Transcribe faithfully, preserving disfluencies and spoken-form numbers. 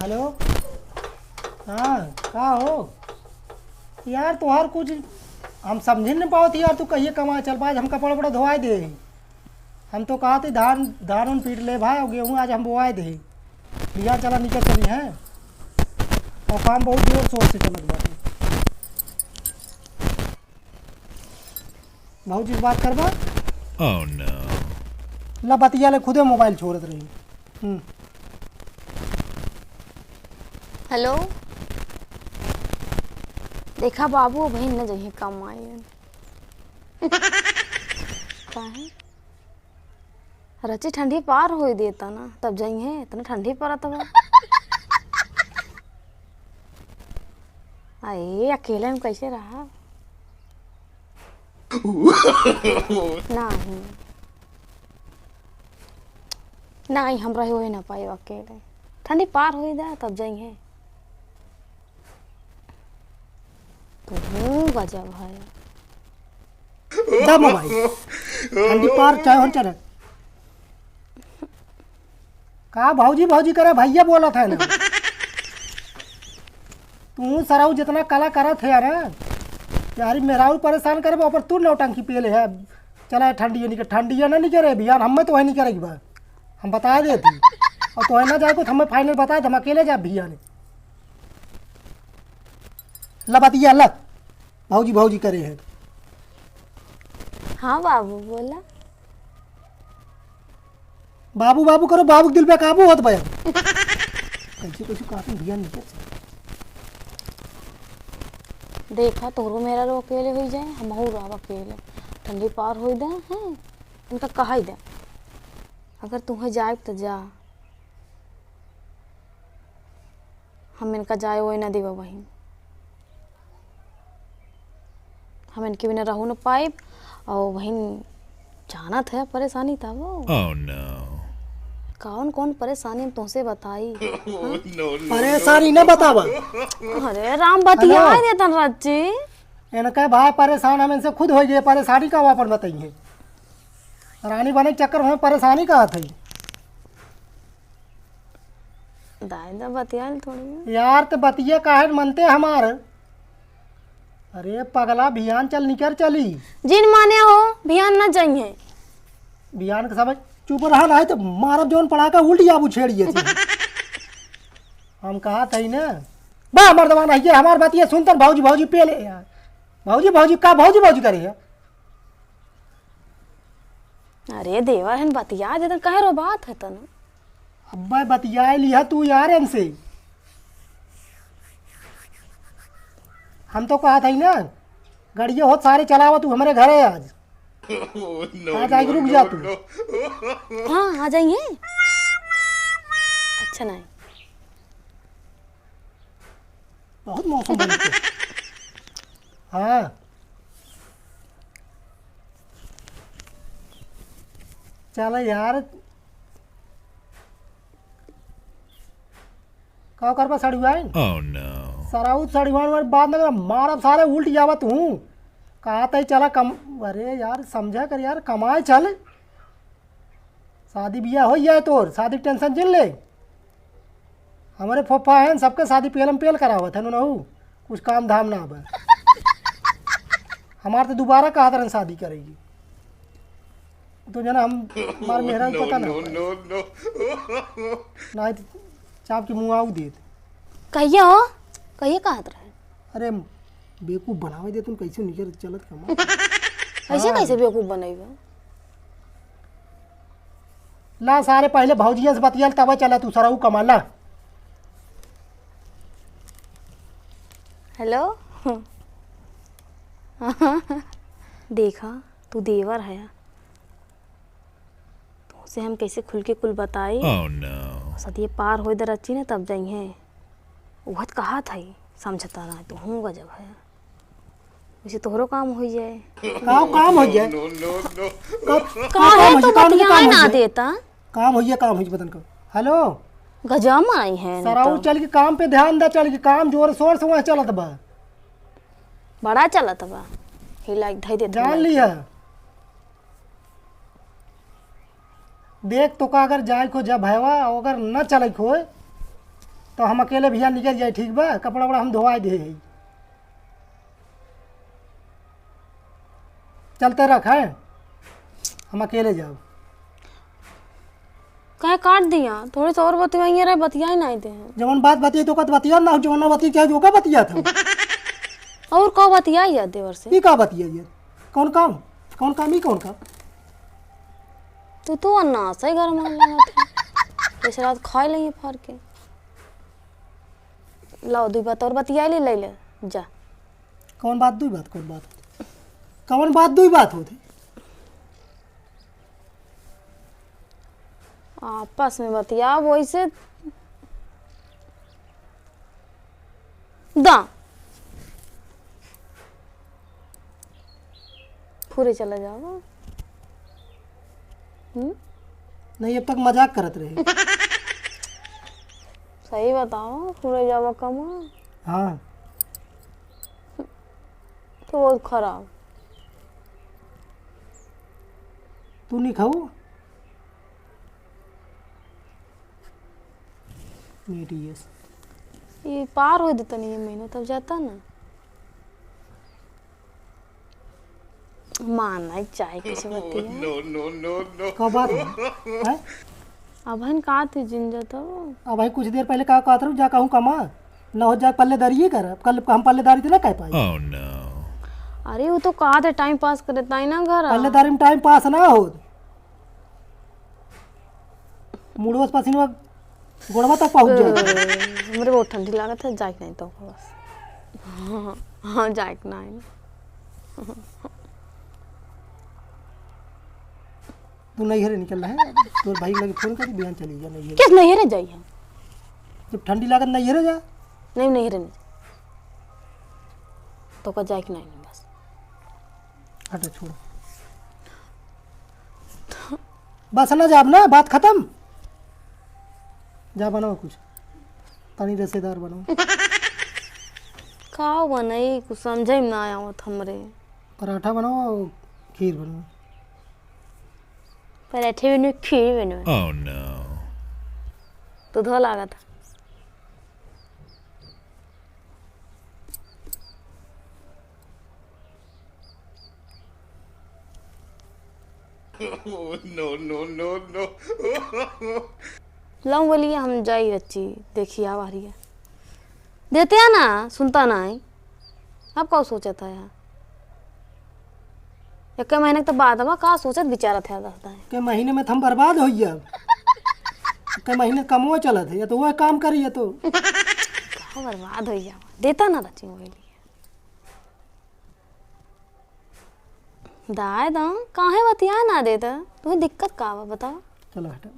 हेलो, हाँ, का हो यार? तोहार कुछ हम समझ नहीं पावत यार, तू कहिए कमाए चल पाए, हम कपड़ा उपड़ा धोवाए दे। हम तो कहा थे धान, धान उन पीट ले भाई, और गेहूँ आज हम बोवाए दे। भैया चला निकल चली हैं, और काम बहुत जोर शोर से चलत बाटे। भौजी से बात करबा? Oh no। ला बतिया ले, खुदे मोबाइल छोड़त रही। हम्म। हेलो, देखा बाबू, अबहिन न जइहे कमाए। काहे? रची ठंडी पार होई देता ना, तब जइहे, इतना ठंडी पड़त बा। अरे, अकेले में कैसे रहा? नहीं, नहीं, हम रहे हुए ना पाए अकेले। ठंडी पार होई दा, तब जइहे। तू गजब है। दम भाई, ठंडी पार चाहे होन चले। का भौजी भौजी करे, भैया बोलत है ना। तू सरऊ जितना कला करत है ना, यारी मेहरारू परेशान करे, ऊपर तू नौटंकी पेले है। चला ठंडिया निकल, ठंडिया ना निकले, बिहान हमें तो वही निकले बा, हम बता देती। और तो ना जाए को, हमें फाइनल बता दे, हम अकेले जाब बिहान। ला बतिया ला, भौजी भौजी करे है। हाँ बाबू, बोला। बाबू बाबू करो, बाबू के दिल पे काबू होत बा। कैसे कैसे काफी भैया नीचे से। देखा, तोहरो मेहरारू अकेले होई जाए, हमहू रहब अकेले। ठंडी पार होई दे, हैं? इनका कहा ही दे, अगर तुम्हें जाए तो जा, हम इनका जाए ओए ना देबा बहिन। हम इनके बिना रहू न पाइब। और बहिन, जानत है परेशानी तब। Oh no। कौन कौन परेशानी हम तुमसे बताई? हाँ? परेशानी ना बतावा। अरे राम, बतिया हेलो। देतन रच्ची। इनका भाई परेशान, हम इनसे खुद हो गए, परेशानी का वापन बताइए। रानी बने के चक्कर में परेशानी का थी। दाई दा बतियाल थोड़ी है। यार, त बतिया काहे मनते हमार? अरे पगला, भियान चल, निकर चली। जिन माने हो, भियान न जाइए। भियान के समय चुप रहा, नहीं तो मारब जौन पड़ाका उल्ट जाबू छेड़िए से। हम कहा थई ना, बा मर्दवा नहीं, ये हमार बतिया सुनतन, भौजी, भौजी पे ले यार। भौजी, भौजी का भौजी, भौजी करे है? अरे देवर हन, बतिया दे तन, कहे रो बात है तन। अब्बे बतियाए लिहा तू यार इनसे। हम तो कहा थई ना, गड़िया होत सारे चलावा तू हमरे घरे आज। आज आके रुक जा तू। हाँ, आ जाइए। अच्छा ना है। बहुत मौसम बदल गया। हाँ। चल यार। का करबा सड़ुआइन? Oh no। सराउत सड़ुआइन वाली बात ना कर, मारब सारे उल्ट जावत हूँ। कहा तई चला कम, अरे यार समझा कर यार, कमाए चल। शादी बियाह हो जाए तोर, शादी के tension जिन ले। हमरे फोफा हैं, सबके शादी पेलम पेल करावत हैं उनहू, कुछ काम धाम ना बा। हमार तो दोबारा कहा तरह शादी करेगी। तो जना हम, हमार मेहरा को पता ना। No, no, no। ना तो चाप के मुँह आऊ देत। कहिया हो? कहिया कहत रहे? अरे बेवकूफ बनावे दे तुम, कैसे निकल चलत कमा। ऐसे हाँ। कैसे बेवकूफ बनैबा? ला सारे पहले भौजिया से बतियाल तब चला तू सरऊ कमा ला। हेलो। देखा तू देवर है, तुमसे हम कैसे खुल के कुल बताई। Oh no। सदिये पार होई दे रची ना तब जइहे। उहत कहा थई समझता ना तू हूँ गजब है। वैसे तोहरो काम हो जाए। का काम हो जाए? No, no, no। का, का काहे काम हो तू जाए? काम के बतिया काम हो ना जाए? देता? काम हो जाए, काम हो जाए, बतन का। हेलो। गजब आई है ना सराऊ तो। चल के काम पे ध्यान दे, चल के काम जोर शोर से वहाँ चलत बा। बड़ा चलत बा। हिला के धई देत जान बा। लिया। देख तो का अगर जाए को जब हैवा, अगर न चले को होए, तो हम अकेले भैया निकल जाए, ठीक बा? कपड़ा वपड़ा हम धोवाई दे है। चलते रख, हैं? हम अकेले जाओ। काहे काट दिया? थोड़ी सी और बतियाइए रहे, बतियाई नहीं दे हैं। जवन बात बतियाई तो का बतिया ना हो, जवन ना बतिया क्या जो का बतिया था। और का बतियाई यार देवर से? ई का बतियाई यार? कौन काम? कौन काम? ई कौन काम? तू तो अन्ना से घर में लगा था। जैसे रात खाए लेंगे फार के। लाओ, दुई बात और बतिया ले, ले ले, जा। कौन बात दुई बात, कौन बात होती? कौन बात दुई बात होती? आपस में बतियाओ वैसे। दा। फुरे चला जाओ। हम्म? नहीं, अब तक मजाक करत रहे। सही बताओ, फुरे जावा कमा। हाँ। तो बहुत खराब। तू नहीं खाऊ? मीठ ये से। ये पार हो देता नहीं ये महीना, तब जाता ना। मान नहीं चाहे किसी बतिया। No, no, no, no। का बात है? हैं? अब हन का थी जिन जाता हो? अब भाई कुछ देर पहले का कहत रहू, जा कहूँ कमा, ना हो जा पल्लेदारी ही कर। अब कल हम पल्लेदारी तो ना कह पाई। Oh, no। अरे वो तो का थे टाइम पास करे ताई ना घर। पल्लेदारी में टाइम पास ना हो। मुड़वा से पसीना गोड़वा तक पहुँच जाए। हमरे बहुत ठंडी लागत है, जाए के नहीं तो बस। हाँ, हाँ, जाए के नहीं। तू नैहरे निकल रहा है, तोर भाई लगे फोन करी, बिहान चली जा नैहरे। किस नैहरे जाई हम? जब ठंडी लागत नैहरे जा। नहीं, नैहरे नहीं। तो का जाए के नहीं बस। हटा, छोड़। बस ना जाब ना, बात खत्म। जा बनाओ कुछ, तनी रसेदार बनाओ। का बनाई, कुछ समझे में ना आवत हमरे। पराठा बनाओ और खीर बनाओ। पराठे बनो, खीर बनो। Oh, no। तो धो लागत। Oh, no, no, no, no। लऊं बोलिए, हम जाई रच्ची, देखी आ रही है। देते हैं ना, सुनता ना है। अब का सोचत है यार? एक महीने के तो बाद में का सोचत विचारत है, दस दाएं। के महीने में तो हम बर्बाद हो गया। के महीने कमवा चलत है, या तो वह काम करी, या तो का बर्बाद हो गया। देता ना रच्ची मोबाइल। दाए दा, काहे बतिया ना देता? तुम्हें दिक्कत का बा, बताओ? चलो हटा,